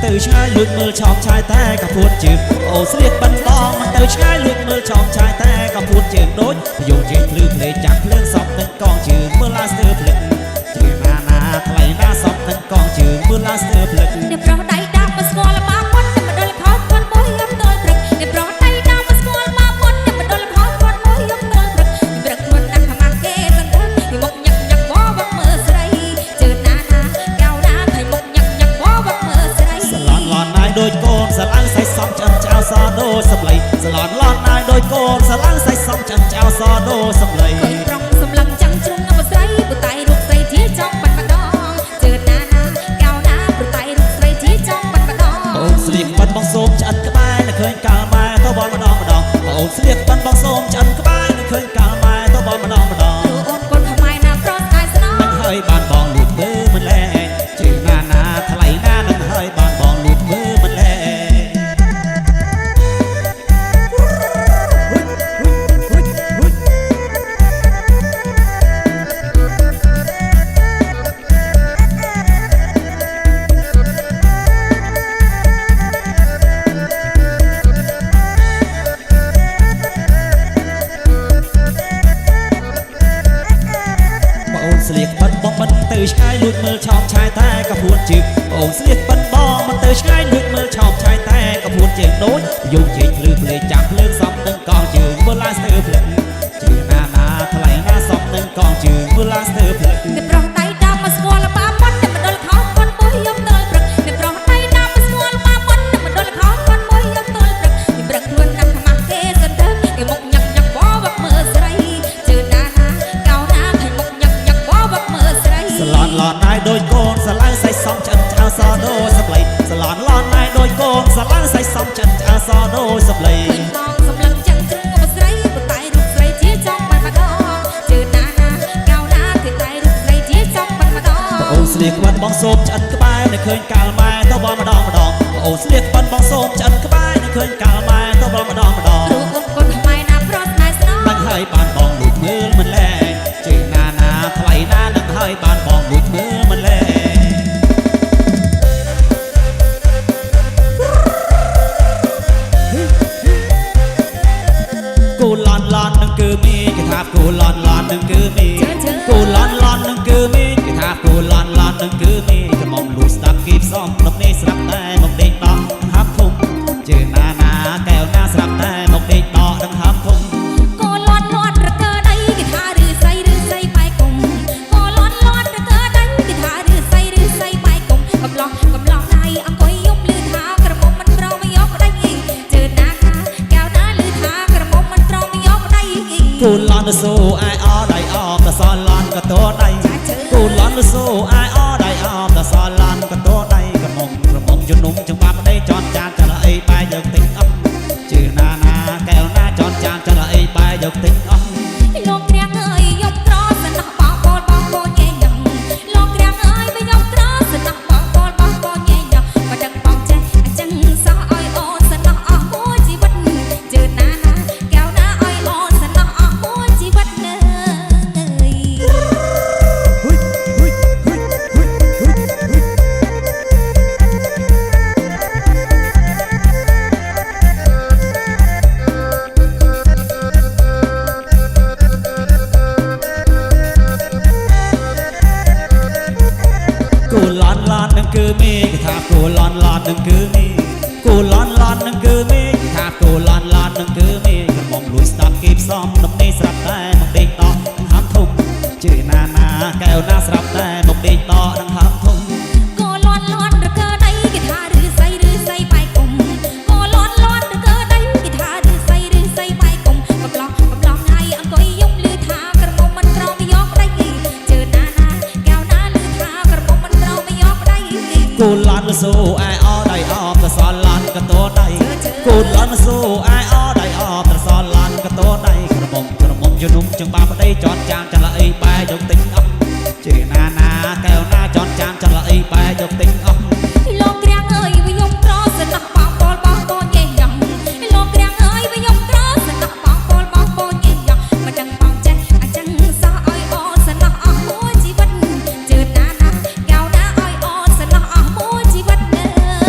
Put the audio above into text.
ទៅឆ្ងាយលួចមើលឆោមឆាយតែក៏ពួតជើងអូស្លៀកបិណ្ឌបងមិនទៅឆ្ងាយលួចមើលឆោមឆាយតែក៏ពួតជើងដូចយោងជើងភ្លឺភ្លេចាំភ្លើងសំនឹងកងជើងមើលឡាស្ទើភ្លឹកជើងណាណាថ្លៃណាសំនឹងកងជើងមើលឡាស្ទើភ្លឹក អ្នកប្រុសដៃដាក់មកស្គាល់បាមុនតែមិនដល់ខោគាត់មួយយំដល់ព្រឹកអ្នកប្រុសដៃដាក់មកស្គាល់បាមុនតែមិនដល់ខោគាត់មួយយំដល់ព្រឹកព្រឹកមុនណាស់ខ្មាស់គេសន្ធឹងពីមុខញឹកញឹកវវឹកមើលស្រីជឿណាណាកៅណាឃើញមុខញឹកញឹកវវឹកមើលស្រី សឡន់ឡន់ណាយដូចកូនស្រឡាំងសាច់សំឆ្អិនឆ្អៅសដូចសម្លៃសឡន់ឡន់ណាយដូចកូនស្រឡាំងសាច់សំឆ្អិនឆ្អៅសដូចសម្លៃ ឃើញប្រុងសម្លឹងចាំងជ្រុងមកស្រីពុតៃរូបស្រីជាចង់បាត់ម្ដងជឿណាណាកៅណាពុតៃរូបស្រីជាចង់បាត់ម្ដង អូនស្លៀកប៉ិនបងសូមឆ្អិនក្បែរនៅឃើញកាលម៉ែទៅបលម្ដងម្ដងអូនស្លៀកប៉ិនបងសូមឆ្អិនក្បែរនៅឃើញកាលម៉ែទៅបលម្ដងម្ដង ព្រោះអូនកូនខ្មែរណាប្រុសស្អាតស្នង នឹងហើយបានបងលួចមើលមិនលែជឿណាណាថ្លៃណានឹងហើយបានបងលួចមើលមិនលែ បងអូនស្លៀកប៉ិនបងមិនទៅឆ្ងាយលួចមើលឆោមឆាយតែក៏ពួនជើងបងអូនស្លៀកប៉ិនបងមិនទៅឆ្ងាយលួចមើលឆោមឆាយតែក៏ពួនជើងដូចយោងជែកភ្លឺភ្លេចាំភ្លើងសំនឹងកងជើងមើលឡាស្ទើភ្លឹកជើងណាណាថ្លៃណាសំនឹងកងជើងមើលឡាស្ទើភ្លឹក អ្នកប្រុសដៃដាក់មកស្គាល់បាមុនតែមិនដល់ខោគាត់មួយយំដល់ព្រឹកអ្នកប្រុសដៃដាក់មកស្គាល់បាមុនតែមិនដល់ខោគាត់មួយយំដល់ព្រឹកពីព្រឹកខ្លួនណាស់ខ្មាស់គេសន្ធឹងគេមុខញឹកញឹកវវឹកមើលស្រីជឿណាណាកៅណាឃើញមុខញឹកញឹកវវឹកមើលស្រី សឡន់ឡន់ណាយដូចកូនស្រឡាំងសាច់សំឆ្អិនឆ្អៅសដូចសម្លៃសឡន់ឡន់ណាយដូចកូនស្រឡាំងសាច់សំឆ្អិនឆ្អៅសដូចសម្លៃ ឃើញបងសម្លឹងចឹងជ្រុងមកស្រីប៉ុន្តែរូបស្រីជាចង់បាត់ម្ដងជឿណាណាកៅណាគេតែរូបស្រីជាចង់បាត់ម្ដង អូនស្លៀកក្បិនបងសូមឆ្អិនក្បែរនៅឃើញកាលម៉ែទៅបលម្ដងម្ដងអូនស្លៀកក្បិនបងសូមឆ្អិនក្បែរនៅឃើញកាលម៉ែទៅបលម្ដងម្ដង ព្រោះអូនកូនខ្មែរណាប្រុសស្នេហ៍ស្នង នឹងហើយបានបងលួចមើលមិនលែជឿណាណាថ្លៃណានឹងហើយបានបងលួចមើលមិនលែគូឡន់ឡន់នឹងគឺមីគេថាគូឡន់ឡន់នឹងគឺមីគូឡន់ឡន់នឹងគឺមីគេថាគូឡន់ឡន់នឹងគឺមីក្រមុំលួចស្ដាប់គេផ្សំដំនេះស្រាប់តែមកដេកដកដង្ហើមធំជឿណាណាកែវណាស្រាប់តែមកដេកដកដង្ហើមធំ កូលាន់លាន់រកើដៃគេថាឬស័យឬស័យបែកគុំកូលាន់លាន់រកើដៃគេថាឬស័យឬស័យបែកគុំកំឡោះកំឡោះដៃអង្គុយយំលឺថាក្រមុំមិនព្រមយកប្តីជឿណាថាកែវណាលឺថាក្រមុំមិនព្រមយកប្តី គូឡន់សូអែអដៃអមតសឡន់ក៏តដៃគូឡន់សូអែអដៃអមតសឡន់ក៏តដៃក្រមុំក្រមុំជំនុំចង្បាប់ប្តីចន់ចានចលអីបែយកទិញអស់ជឿណាណាកែវណាចន់ចានចលអីបែយកទិញអស់ លោកក្រាំងអើយយំក្រសំណោះបងបលបងបញែញឹងលោកក្រាំងអើយបើយំក្រសំណោះបងបលបងបញែញឹងបើដឹងបងចេះអញ្ចឹងសោះឲ្យអូនសំណោះអស់មួយជីវិតជឿណាណាកែវណាឲ្យអូនសំណោះអស់មួយជីវិតនើយ គូឡន់ឡន់នឹងគឺមីគេថាគូឡន់ឡន់នឹងគឺមីគូឡន់ឡន់នឹងគឺមីគេថាគូឡន់ឡន់នឹងគឺមីក្រមុំលួចស្ដាប់គេផ្សំដំនេះស្រាប់តែមកដេកដកដង្ហើមធំជឿណាណាកែវណាស្រាប់តែមកដេកដកដង្ហើមធំ កូលាន់លាន់រកើដៃគេថាឬស័យឬស័យបែកគុំកូលាន់លាន់រកើដៃគេថាឬស័យឬស័យបែកគុំកំឡោះកំឡោះថ្ងៃអង្គុយយំលឺថាក្រមុំមិនព្រមយកប្តីជឿណាណាកែវណាលឺថាក្រមុំមិនព្រមយកប្តី គូឡន់សូអែអដៃអមតសឡន់ក៏តដៃគូឡន់សូអែអដៃអមតសឡន់ក៏តដៃក្រមុំក្រមុំជំនុំចង្បាប្តីចន់ចានចលអីបែយកទិញអស់ជឿណាណាកែវណាចន់ចានចលអីបែយកទិញអស់